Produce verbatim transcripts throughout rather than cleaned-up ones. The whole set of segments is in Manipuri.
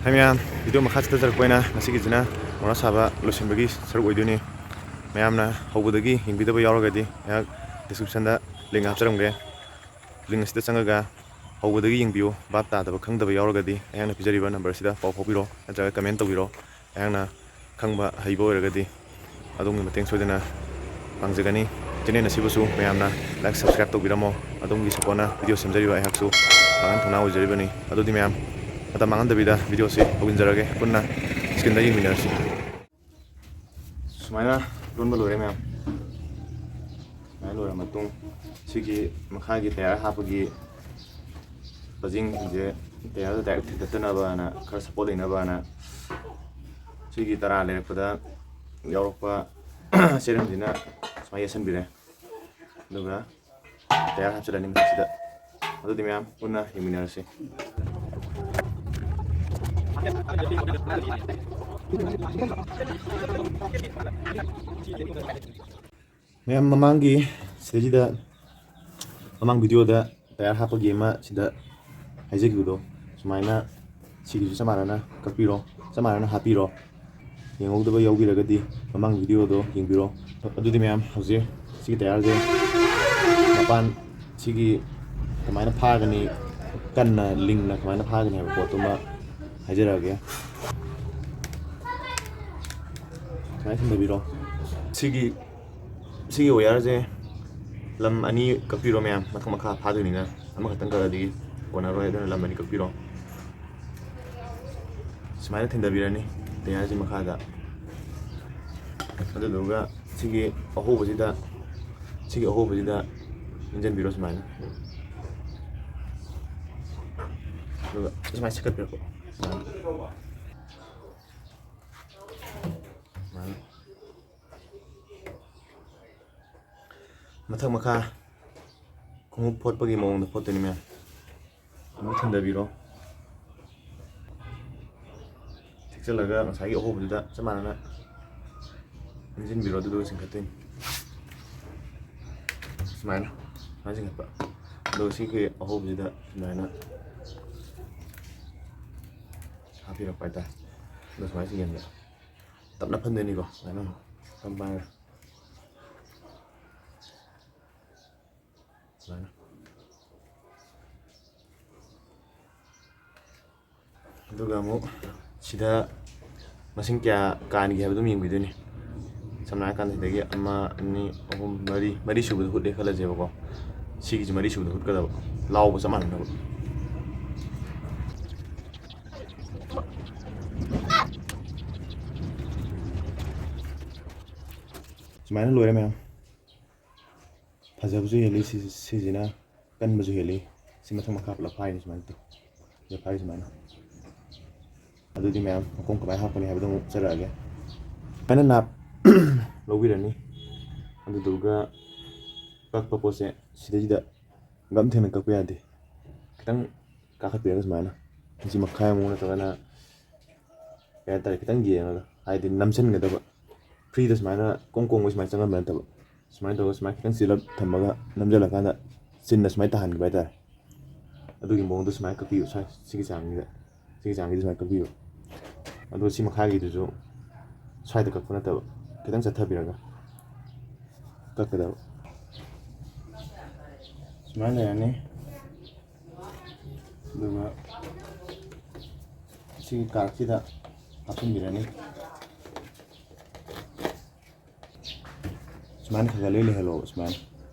ꯍꯥꯏ ꯃꯌꯥꯝ, ꯚꯤꯗꯤꯑꯣ ꯃꯈꯥ ꯆꯠꯊꯖꯔꯛꯄ ꯑꯣꯏꯅ ꯉꯁꯤꯒꯤꯁꯤꯅ ꯃꯣꯔꯥ ꯁꯥꯕ ꯂꯣꯏꯁꯤꯟꯕꯒꯤ ꯁꯔꯨꯛ ꯑꯣꯏꯗꯣꯏꯅꯤ꯫ ꯃꯌꯥꯝꯅ ꯍꯧꯕꯗꯒꯤ ꯌꯦꯡꯕꯤꯗꯕ ꯌꯥꯎꯔꯒꯗꯤ ꯑꯩꯍꯥꯛ ꯗꯤꯁꯀ꯭ꯔꯤꯞꯁꯟꯗ ꯂꯤꯡ ꯍꯥꯞꯆꯔꯝꯒꯦ꯫ ꯂꯤꯡ ꯑꯁꯤꯗ ꯆꯪꯉꯒ ꯍꯧꯕꯗꯒꯤ ꯌꯦꯡꯕꯤꯌꯨ꯫ ꯚꯥꯞ ꯇꯥꯗꯕ, ꯈꯪꯗꯕ ꯌꯥꯎꯔꯒꯗꯤ ꯑꯩꯍꯥꯛꯅ ꯄꯤꯖꯔꯤꯕ ꯅꯝꯕꯔꯁꯤꯗ ꯄꯥꯎ ꯐꯥꯎꯕꯤꯔꯣ, ꯅꯠꯇ꯭ꯔꯒ ꯀꯃꯦꯟ ꯇꯧꯕꯤꯔꯣ꯫ ꯑꯩꯍꯥꯛꯅ ꯈꯪꯕ ꯍꯩꯕ ꯑꯣꯏꯔꯒꯗꯤ ꯑꯗꯣꯝꯒꯤ ꯃꯇꯦꯡ ꯁꯣꯏꯗꯅ ꯄꯥꯡꯖꯒꯅꯤ꯫ ꯆꯦꯅꯦꯜ ꯑꯁꯤꯕꯨꯁꯨ ꯃꯌꯥꯝꯅ ꯂꯥꯏꯛ, ꯁꯕꯁꯀ꯭ꯔꯥꯏꯕ ꯇꯧꯕꯤꯔꯝꯃꯣ꯫ ꯑꯗꯣꯝꯒꯤ ꯁꯞꯄꯣꯔꯠꯅ ꯚꯤꯗꯤꯑꯣ ꯁꯦꯝꯖꯔꯤꯕ ꯑꯩꯍꯥꯛꯁꯨ ꯄꯥꯡꯒꯜ ꯊꯧꯅꯥ ꯑꯣꯏꯖꯔꯤꯕꯅꯤ꯫ ꯑꯗꯨꯗꯤ ꯃꯌꯥꯝ, ꯃꯇꯝ ꯃꯥꯡꯍꯟꯗꯕꯤꯗ ꯚꯤꯗꯤꯑꯣꯁꯤ ꯍꯧꯖꯤꯟꯖꯔꯒꯦ꯫ ꯄꯨꯟꯅ ꯁ꯭ꯀ꯭ꯔꯤꯟꯗ ꯌꯦꯡꯃꯤꯟꯅꯔꯁꯤ꯫ ꯁꯨꯃꯥꯏꯅ ꯂꯣꯟꯕ ꯂꯣꯏꯔꯦ ꯃꯌꯥꯝ꯫ ꯁꯨꯃꯥꯏꯅ ꯂꯣꯏꯔ ꯃꯇꯨꯡ, ꯁꯤꯒꯤ ꯃꯈꯥꯒꯤ ꯇꯌꯥꯔ ꯍꯥꯞꯄꯒꯤ ꯄꯖꯤꯡꯁꯤꯡꯁꯦ ꯇꯌꯥꯔꯗ ꯗꯥꯏꯔꯦꯛ ꯊꯤꯟꯇꯠꯇꯅꯕꯅ, ꯈꯔ ꯁꯞꯄꯣꯔꯠ ꯂꯩꯅꯕꯅ, ꯁꯤꯒꯤ ꯇꯔꯥ ꯂꯩꯔꯛꯄꯗ ꯌꯥꯎꯔꯛꯄ ꯆꯦꯔꯪꯁꯤꯅ ꯁꯨꯃꯥꯏꯅ ꯌꯦꯠꯁꯟꯕꯤꯔꯦ꯫ ꯑꯗꯨꯒ ꯇꯌꯥꯔ ꯍꯥꯞꯆꯤꯜꯂꯅꯤ ꯃꯊꯛꯁꯤꯗ꯫ ꯑꯗꯨꯗꯤ ꯃꯌꯥꯝ ꯄꯨꯟꯅ ꯌꯦꯡꯃꯤꯟꯅꯔꯁꯤ꯫ ꯃꯌꯥꯝ, ꯃꯃꯥꯡꯒꯤ ꯁꯤꯗꯩꯁꯤꯗ, ꯃꯃꯥꯡ ꯚꯤꯗꯤꯑꯣꯗ ꯇꯌꯥꯔ ꯍꯥꯞꯄꯒꯤ ꯑꯃ ꯁꯤꯗ ꯍꯥꯏꯖꯈꯤꯕꯗꯣ, ꯁꯨꯃꯥꯏꯅ ꯁꯤꯒꯤꯁꯨ ꯆꯞ ꯃꯥꯟꯅꯅ ꯀꯛꯄꯤꯔꯣ, ꯆꯞ ꯃꯥꯟꯅꯅ ꯍꯥꯞꯄꯤꯔꯣ꯫ ꯌꯦꯡꯍꯧꯗꯕ ꯌꯥꯎꯕꯤꯔꯒꯗꯤ ꯃꯃꯥꯡ ꯚꯤꯗꯤꯑꯣꯗꯣ ꯌꯦꯡꯕꯤꯔꯣ꯫ ꯑꯗꯨꯗꯤ ꯃꯌꯥꯝ, ꯍꯧꯖꯤꯛ ꯁꯤꯒꯤ ꯇꯌꯥꯔꯁꯦ ꯃꯄꯥꯟ ꯁꯤꯒꯤ ꯀꯃꯥꯏꯅ ꯐꯥꯒꯅꯤ, ꯀꯟꯅ ꯂꯤꯡꯅ ꯀꯃꯥꯏꯅ ꯐꯥꯒꯅꯤ ꯍꯥꯏꯕ ꯄꯣꯠꯇꯨꯃ ꯍꯥꯏꯖꯔꯛꯑꯒꯦ꯫ ꯁꯨꯃꯥꯏꯅ ꯊꯤꯟꯊꯕꯤꯔꯣ꯫ ꯁꯤꯒꯤ ꯁꯤꯒꯤ ꯋꯥꯌꯔꯁꯦ ꯂꯝ ꯑꯅꯤ ꯀꯛꯄꯤꯔꯣ ꯃꯌꯥꯝ, ꯃꯊꯛ ꯃꯈꯥ ꯐꯥꯗꯣꯏꯅꯤꯅ꯫ ꯑꯃꯈꯛꯇꯪ ꯀꯛꯑꯗꯤ ꯀꯣꯟꯅꯔꯣꯏ, ꯑꯗꯨꯅ ꯂꯝ ꯑꯅꯤ ꯀꯛꯄꯤꯔꯣ꯫ ꯁꯨꯃꯥꯏꯅ ꯊꯤꯟꯊꯕꯤꯔꯅꯤ ꯇꯌꯥꯔꯁꯤ ꯃꯈꯥꯗ꯫ ꯑꯗꯨꯗꯨꯒ ꯁꯤꯒꯤ ꯑꯍꯣꯕꯁꯤꯗ, ꯁꯤꯒꯤ ꯑꯍꯣꯕꯁꯤꯗ ꯏꯟꯖꯟꯕꯤꯔꯣ ꯁꯨꯃꯥꯏꯅ꯫ ꯑꯗꯨꯒ ꯁꯨꯃꯥꯏꯅ ꯁꯦꯠꯀꯠꯄꯤꯔꯛꯄ꯫ ꯁꯨꯃꯥꯏꯅ꯫ ꯁꯨꯃꯥꯏꯅ꯫ ꯃꯊꯛ ꯃꯈꯥ ꯈꯣꯡꯎꯞ ꯐꯣꯠꯄꯒꯤ ꯃꯑꯣꯡꯗ ꯐꯣꯠꯇꯣꯏꯅꯤ ꯃꯌꯥꯝ꯫ ꯑꯃꯨꯛ ꯊꯤꯟꯊꯕꯤꯔꯣ꯫ ꯊꯦꯛꯆꯜꯂꯒ ꯉꯁꯥꯏꯒꯤ ꯑꯍꯣꯕꯗꯨꯗ ꯆꯞ ꯃꯥꯟꯅꯅ ꯏꯟꯁꯤꯟꯕꯤꯔꯣ, ꯑꯗꯨꯗꯨꯒ ꯆꯤꯡꯈꯠꯇꯣꯏꯅꯤ꯫ ꯁꯨꯃꯥꯏꯅ, ꯁꯨꯃꯥꯏꯅ ꯆꯤꯡꯈꯠꯄ꯫ ꯑꯗꯨꯒ ꯁꯤꯒꯤ ꯑꯍꯣꯕꯁꯤꯗ ꯁꯨꯃꯥꯏꯅ ꯍꯥꯞꯄꯤꯔꯛꯄ ꯍꯥꯏꯇꯥꯔꯦ꯫ ꯑꯗꯣ ꯁꯨꯃꯥꯏꯅ ꯆꯤꯡꯖꯟꯕ꯫ ꯇꯞꯅ ꯐꯟꯗꯣꯏꯅꯤꯀꯣ꯫ ꯁꯨꯃꯥꯏꯅ ꯐꯟ ꯄꯥꯏꯔꯒ꯫ ꯁꯨꯃꯥꯏꯅ꯫ ꯑꯗꯨꯒ ꯑꯃꯨꯛ ꯁꯤꯗ ꯃꯁꯤꯡ ꯀꯌꯥ ꯀꯥꯟꯒꯦ ꯍꯥꯏꯕꯗꯨꯝ ꯌꯦꯡꯕꯤꯗꯣꯏꯅꯤ꯫ ꯁꯝꯅ ꯍꯥꯏꯔꯀꯥꯟꯗ ꯁꯤꯗꯒꯤ ꯑꯃ, ꯑꯅꯤ, ꯑꯍꯨꯝ, ꯃꯔꯤ, ꯃꯔꯤ ꯁꯨꯕꯗ ꯍꯨꯠꯂꯦ ꯈꯜꯂꯁꯦꯕꯀꯣ꯫ ꯁꯤꯒꯤꯁꯦ ꯃꯔꯤ ꯁꯨꯕꯗ ꯍꯨꯠꯀꯗꯕ, ꯂꯥꯎꯕ ꯆꯞ ꯃꯥꯟꯅꯅꯕ꯫ ꯁꯨꯃꯥꯏꯅ ꯂꯣꯏꯔꯦ ꯃꯌꯥꯝ꯫ ꯐꯖꯕꯁꯨ ꯍꯦꯜꯂꯤ ꯁꯤ-, ꯁꯤꯁꯤꯅ꯫ ꯀꯟꯕꯁꯨ ꯍꯦꯜꯂꯤ꯫ ꯁꯤ ꯃꯊꯛ ꯃꯈꯥ ꯄꯨꯂꯞ ꯐꯥꯏꯅꯤ ꯁꯨꯃꯥꯏꯅ ꯇꯧ-, ꯁꯤꯗ ꯐꯥꯏ ꯁꯨꯃꯥꯏꯅ꯫ ꯑꯗꯨꯗꯤ ꯃꯌꯥꯝ ꯃꯈꯣꯡ ꯀꯃꯥꯏꯅ ꯍꯥꯞꯀꯅꯤ ꯍꯥꯏꯕꯗꯣ ꯑꯃꯨꯛ ꯆꯠꯂꯛꯑꯒꯦ꯫ ꯁꯨꯃꯥꯏꯅ ꯅꯥꯞ ꯂꯧꯕꯤꯔꯅꯤ꯫ ꯑꯗꯨꯗꯨꯒ ꯀꯛꯄ ꯄꯣꯠꯁꯦ ꯁꯤꯗꯩꯁꯤꯗ ꯒꯝ ꯊꯦꯡꯅ ꯀꯛꯄ ꯌꯥꯗꯦ꯫ ꯈꯤꯇꯪ ꯀꯥꯈꯠꯄꯤꯔꯒ ꯁꯨꯃꯥꯏꯅ ꯏꯟꯆꯤ ꯃꯈꯥꯏꯃꯨꯛ ꯅꯠꯇ꯭ꯔꯒꯅ ꯀꯩ ꯍꯥꯏꯇꯥꯔꯦ, ꯈꯤꯇꯪ ꯌꯦꯡꯉꯒ, ꯍꯥꯏꯗꯤ ꯅꯝꯁꯤꯟꯒꯗꯕ꯫ ꯐ꯭ꯔꯤꯗ ꯁꯨꯃꯥꯏꯅ ꯀꯣꯡ ꯀꯣꯡꯕ ꯁꯨꯃꯥꯏꯅ ꯆꯪꯍꯟꯕ ꯅꯠꯇꯕ, ꯁꯨꯃꯥꯏꯅ ꯇꯧꯔꯒ ꯁꯨꯃꯥꯏꯅ ꯈꯤꯇꯪ ꯆꯤꯜꯂꯞ ꯊꯝꯃꯒ ꯅꯝꯁꯤꯜꯂꯀꯥꯟꯗ ꯆꯤꯟꯅ ꯁꯨꯃꯥꯏꯅ ꯇꯥꯍꯟꯈꯤꯕ ꯍꯥꯏꯇꯥꯔꯦ꯫ ꯑꯗꯨꯒꯤ ꯃꯑꯣꯡꯗ ꯁꯨꯃꯥꯏꯅ ꯀꯛꯄꯤꯌꯨ, ꯁ꯭ꯋꯥꯏ ꯁꯤꯒꯤ ꯆꯥꯡꯁꯤꯗ, ꯁꯤꯒꯤ ꯆꯥꯡꯁꯤꯗ ꯁꯨꯃꯥꯏꯅ ꯀꯛꯄꯤꯌꯨ꯫ ꯑꯗꯨꯒ ꯁꯤ ꯃꯈꯥꯒꯤꯗꯨꯁꯨ ꯁ꯭ꯋꯥꯏꯗ ꯀꯛꯄ ꯅꯠꯇꯕ, ꯈꯤꯇꯪ ꯆꯠꯊꯕꯤꯔꯒ ꯀꯛꯀꯗꯕ꯫ ꯁꯨꯃꯥꯏꯅ ꯂꯩꯔꯅꯤ꯫ ꯑꯗꯨꯒ ꯁꯤꯒꯤ ꯀꯥꯔꯠꯁꯤꯗ ꯍꯥꯞꯆꯤꯟꯕꯤꯔꯅꯤ꯫ ꯁꯨꯃꯥꯏꯅ ꯈꯔ ꯈꯔ ꯂꯣꯏ ꯂꯩꯍꯜꯂꯣꯕ꯫ ꯁꯨꯃꯥꯏꯅ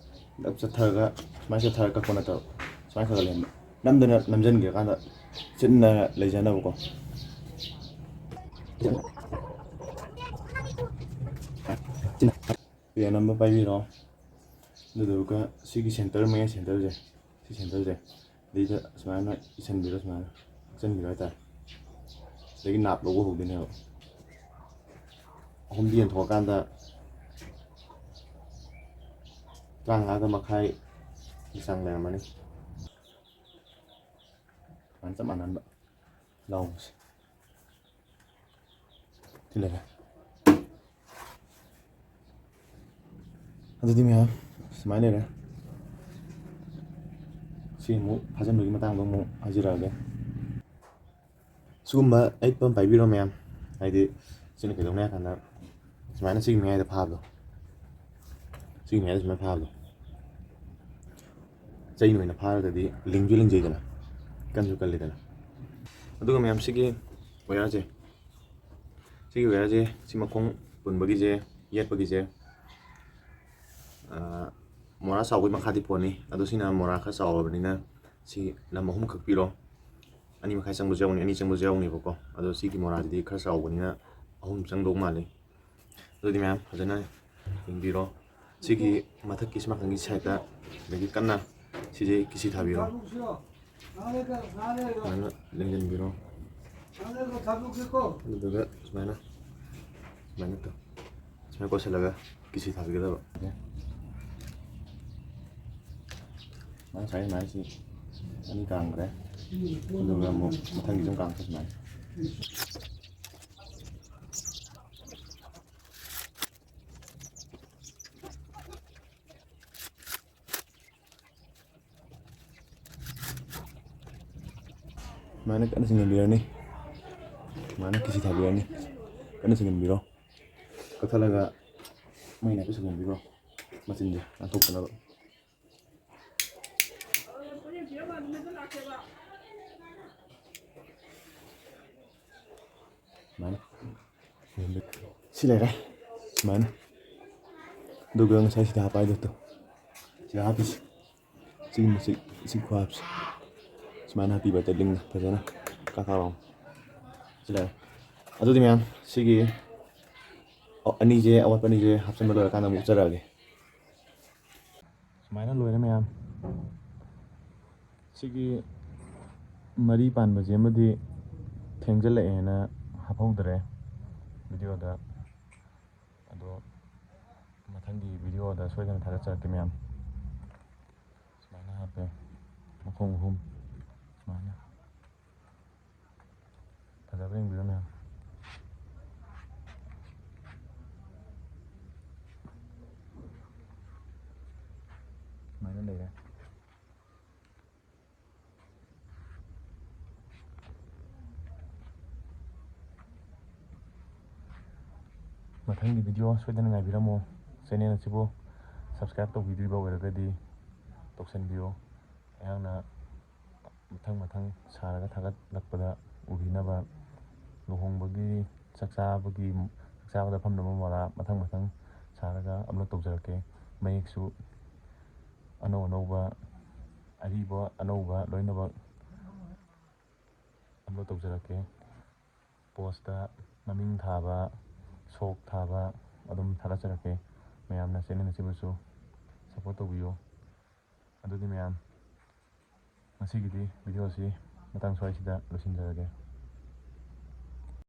ꯄꯨꯂꯞ ꯆꯠꯊꯔꯒ, ꯁꯨꯃꯥꯏꯅ ꯆꯠꯊꯔꯒ ꯀꯛꯄ ꯅꯠꯇꯕ, ꯁꯨꯃꯥꯏꯅ ꯈꯔ ꯈꯔ ꯂꯩꯍꯟꯕ꯫ ꯅꯝꯗꯅ ꯅꯝꯁꯤꯟꯈ꯭ꯔꯀꯥꯟꯗ ꯆꯤꯟꯅ ꯂꯩꯖꯅꯕꯀꯣ꯫ ꯄꯦꯟ ꯑꯃ ꯄꯥꯏꯕꯤꯔꯣ꯫ ꯑꯗꯨꯗꯨꯒ ꯁꯤꯒꯤ ꯁꯦꯟꯇꯔ, ꯃꯌꯥꯏ ꯁꯦꯟꯇꯔꯁꯦ, ꯁꯤ ꯁꯦꯟꯇꯔꯁꯦ, ꯑꯗꯩꯗ ꯁꯨꯃꯥꯏꯅ ꯏꯁꯤꯟꯕꯤꯔꯣ, ꯁꯨꯃꯥꯏꯅ ꯍꯥꯞꯆꯤꯟꯕꯤꯔꯣ ꯍꯥꯏꯇꯥꯔꯦ꯫ ꯁꯤꯗꯒꯤ ꯅꯥꯞ ꯂꯧꯕ ꯍꯧꯗꯣꯏꯅꯦꯕ꯫ ꯑꯍꯨꯝꯗꯤ ꯌꯦꯟꯊꯣꯛꯑꯀꯥꯟꯗ ꯇꯔꯥꯃꯉꯥꯒ ꯃꯈꯥꯏꯒꯤ ꯆꯥꯡ ꯂꯩꯔꯝꯃꯅꯤ꯫ ꯁꯨꯃꯥꯏꯅ ꯆꯞ ꯃꯥꯟꯅꯍꯟꯕ ꯂꯥꯎꯕꯁꯦ꯫ ꯁꯤ ꯂꯩꯔꯦ꯫ ꯑꯗꯨꯗꯤ ꯃꯌꯥꯝ ꯁꯨꯃꯥꯏꯅ ꯂꯩꯔꯦ꯫ ꯁꯤ ꯑꯃꯨꯛ ꯐꯥꯖꯤꯟꯕꯒꯤ ꯃꯇꯥꯡꯗꯣ ꯑꯃꯨꯛ ꯍꯥꯏꯖꯔꯛꯑꯒꯦ꯫ ꯁꯤꯒꯨꯝꯕ ꯑꯌꯦꯠꯄ ꯑꯃ ꯄꯥꯏꯕꯤꯔꯣ ꯃꯌꯥꯝ꯫ ꯍꯥꯏꯗꯤ ꯁꯤꯅ ꯀꯩꯗꯧꯅꯤ ꯍꯥꯏ ꯀꯥꯟꯗ ꯁꯨꯃꯥꯏꯅ ꯁꯤꯒꯤ ꯃꯌꯥꯏꯗ ꯐꯥꯕꯗꯣ, ꯁꯤꯒꯤ ꯃꯌꯥꯏꯗ ꯁꯨꯃꯥꯏꯅ ꯐꯥꯕꯗꯣ ꯆꯩꯅ ꯑꯣꯏꯅ ꯐꯥꯔꯒꯗꯤ ꯂꯤꯡꯁꯨ ꯂꯤꯡꯖꯩꯗꯅ, ꯀꯟꯁꯨ ꯀꯜꯂꯤꯗꯅ꯫ ꯑꯗꯨꯒ ꯃꯌꯥꯝ ꯁꯤꯒꯤ ꯋꯦꯌꯔꯁꯦ, ꯁꯤꯒꯤ ꯋꯦꯌꯔꯁꯦ, ꯁꯤ ꯃꯈꯣꯡ ꯄꯨꯟꯕꯒꯤꯁꯦ, ꯌꯦꯠꯄꯒꯤꯁꯦ, ꯑꯥ, ꯃꯣꯔꯥ ꯆꯥꯎꯕꯒꯤ ꯃꯈꯥꯗꯤ ꯄꯣꯟꯅꯤ꯫ ꯑꯗꯣ ꯁꯤꯅ ꯃꯣꯔꯥ ꯈꯔ ꯆꯥꯎꯔꯕꯅꯤꯅ ꯁꯤ ꯂꯝ ꯑꯍꯨꯝ ꯀꯛꯄꯤꯔꯣ꯫ ꯑꯅꯤ ꯃꯈꯥꯏ ꯆꯪꯕꯁꯨ ꯌꯥꯎꯅꯤ, ꯑꯅꯤ ꯆꯪꯕꯁꯨ ꯌꯥꯎꯅꯦꯕꯀꯣ꯫ ꯑꯗꯣ ꯁꯤꯒꯤ ꯃꯣꯔꯥꯁꯤꯗꯤ ꯈꯔ ꯆꯥꯎꯕꯅꯤꯅ ꯑꯍꯨꯝ ꯆꯪꯗꯧ ꯃꯥꯜꯂꯤ꯫ ꯑꯗꯨꯗꯤ ꯃꯌꯥꯝ ꯐꯖꯅ ꯌꯦꯡꯕꯤꯔꯣ꯫ ꯁꯤꯒꯤ ꯃꯊꯛꯀꯤ ꯁꯤ ꯅꯥꯀꯟꯒꯤ ꯁꯥꯏꯠꯇ, ꯑꯗꯒꯤ ꯀꯟꯅ ꯁꯤꯁꯦ ꯀꯤꯁꯤ ꯊꯥꯕꯤꯔꯣ꯫ ꯁꯨꯃꯥꯏꯅ ꯂꯦꯡꯁꯤꯟꯕꯤꯔꯣ꯫ ꯑꯗꯨꯗꯨꯒ ꯁꯨꯃꯥꯏꯅ, ꯁꯨꯃꯥꯏꯅ ꯇꯧ꯫ ꯁꯨꯃꯥꯏꯅ ꯀꯣꯠꯁꯤꯜꯂꯒ ꯀꯤꯁꯤ ꯊꯥꯕꯤꯒꯗꯕ꯫ ꯉꯁꯥꯏ ꯁꯨꯃꯥꯏꯅ ꯁꯤ ꯑꯅꯤ ꯀꯥꯡꯈ꯭ꯔꯦ꯫ ꯑꯗꯨꯒ ꯑꯃꯨꯛ ꯃꯊꯪꯒꯤꯁꯨ ꯑꯃꯨꯛ ꯀꯥꯡꯈ꯭ꯔꯦ ꯁꯨꯃꯥꯏꯅ꯫ ꯁꯨꯃꯥꯏꯅ ꯀꯟꯅ ꯆꯤꯡꯍꯟꯕꯤꯔꯅꯤ꯫ ꯁꯨꯃꯥꯏꯅ ꯀꯤꯁꯤ ꯊꯥꯕꯤꯔꯅꯤ꯫ ꯀꯟꯅ ꯆꯤꯡꯍꯟꯕꯤꯔꯣ꯫ ꯀꯛꯊꯠꯂꯒ ꯃꯩꯅ ꯍꯥꯏꯐꯦꯠ ꯆꯤꯡꯍꯟꯕꯤꯈ꯭ꯔꯣ꯫ ꯃꯆꯤꯟꯁꯦ ꯅꯥꯟꯊꯣꯛꯇꯅꯕ꯫ ꯁꯨꯃꯥꯏꯅ꯫ ꯁꯤ ꯂꯩꯔꯦ꯫ ꯁꯨꯃꯥꯏꯅ꯫ ꯑꯗꯨꯒ ꯉꯁꯥꯏ ꯁꯤꯗ ꯍꯥꯞꯄ ꯍꯥꯏꯗꯣ ꯇꯨ꯫ ꯁꯤꯗ ꯍꯥꯞꯄꯤꯁꯤ꯫ ꯁꯤꯒꯤ ꯃꯆꯤꯠ, ꯁꯤ ꯈꯨꯍꯥꯞꯁꯦ꯫ ꯁꯨꯃꯥꯏꯅ ꯍꯥꯞꯄꯤꯕ ꯇꯦꯂꯤꯡꯗ ꯐꯖꯅ ꯀꯥ ꯀꯥ ꯂꯥꯎꯅ꯫ ꯁꯤ ꯂꯩꯔꯦ꯫ ꯑꯗꯨꯗꯤ ꯃꯌꯥꯝ, ꯁꯤꯒꯤ ꯑꯅꯤꯁꯦ, ꯑꯋꯥꯠꯄ ꯑꯅꯤꯁꯦ ꯍꯥꯞꯆꯤꯟꯕ ꯂꯣꯏꯔꯀꯥꯟꯗ ꯑꯃꯨꯛ ꯎꯠꯆꯔꯛꯑꯒꯦ꯫ ꯁꯨꯃꯥꯏꯅ ꯂꯣꯏꯔꯦ ꯃꯌꯥꯝ꯫ ꯁꯤꯒꯤ ꯃꯔꯤ ꯄꯥꯟꯕꯁꯦ ꯑꯃꯗꯤ ꯊꯦꯡꯖꯤꯜꯂꯛꯑꯦꯅ ꯍꯥꯞꯍꯧꯗ꯭ꯔꯦ ꯚꯤꯗꯤꯑꯣꯗ꯫ ꯑꯗꯣ ꯃꯊꯪꯒꯤ ꯚꯤꯗꯤꯑꯣꯗ ꯁꯣꯏꯗꯅ ꯊꯥꯒꯠꯆꯔꯛꯀꯦ ꯃꯌꯥꯝ꯫ ꯁꯨꯃꯥꯏꯅ ꯍꯥꯞꯄꯦ꯫ ꯃꯈꯣꯡ ꯑꯍꯨꯝ ꯁꯨꯃꯥꯏꯅ꯫ ꯐꯖꯕ꯭ꯔꯥ ꯌꯦꯡꯕꯤꯔꯣ ꯃꯌꯥꯝ꯫ ꯁꯨꯃꯥꯏꯅ ꯂꯩꯔꯦ꯫ ꯃꯊꯪꯒꯤ ꯚꯤꯗꯤꯑꯣ ꯁꯣꯏꯗꯅ ꯉꯥꯏꯕꯤꯔꯝꯃꯣ꯫ ꯆꯦꯅꯦꯜ ꯑꯁꯤꯕꯨ ꯁꯕꯁꯀ꯭ꯔꯥꯏꯕ ꯇꯧꯕꯤꯗ꯭ꯔꯤꯕ ꯑꯣꯏꯔꯒꯗꯤ ꯇꯧꯁꯟꯕꯤꯌꯨ꯫ ꯑꯩꯍꯥꯛꯅ ꯃꯊꯪ ꯃꯊꯪ ꯁꯥꯔꯒ ꯊꯥꯒꯠꯂꯛꯄꯗ ꯎꯕꯤꯅꯕ꯫ ꯂꯨꯍꯣꯡꯕꯒꯤ, ꯆꯥꯛ ꯆꯥꯕꯒꯤ, ꯆꯥꯛ ꯆꯥꯕꯗ ꯐꯝꯅꯕ ꯃꯣꯔꯥ ꯃꯊꯪ ꯃꯊꯪ ꯁꯥꯔꯒ ꯑꯞꯂꯣꯗ ꯇꯧꯖꯔꯛꯀꯦ꯫ ꯃꯌꯦꯛꯁꯨ ꯑꯅꯧ ꯑꯅꯧꯕ, ꯑꯔꯤꯕ ꯑꯅꯧꯕ ꯂꯣꯏꯅꯃꯛ ꯑꯞꯂꯣꯗ ꯇꯧꯖꯔꯛꯀꯦ꯫ ꯄꯣꯁꯇ ꯃꯃꯤꯡ ꯊꯥꯕ, ꯁꯣꯛ ꯊꯥꯕ ꯑꯗꯨꯝ ꯊꯥꯒꯠꯆꯔꯛꯀꯦ꯫ ꯃꯌꯥꯝꯅ ꯆꯦꯅꯦꯜ ꯑꯁꯤꯕꯨꯁꯨ ꯁꯞꯄꯣꯔꯠ ꯇꯧꯕꯤꯌꯨ꯫ ꯑꯗꯨꯗꯤ ꯃꯌꯥꯝ, ꯉꯁꯤꯒꯤꯗꯤ ꯚꯤꯗꯤꯑꯣ ꯑꯁꯤ ꯃꯇꯥꯡ ꯁ꯭ꯋꯥꯏꯁꯤꯗ ꯂꯣꯏꯁꯤꯟꯖꯔꯒꯦ꯫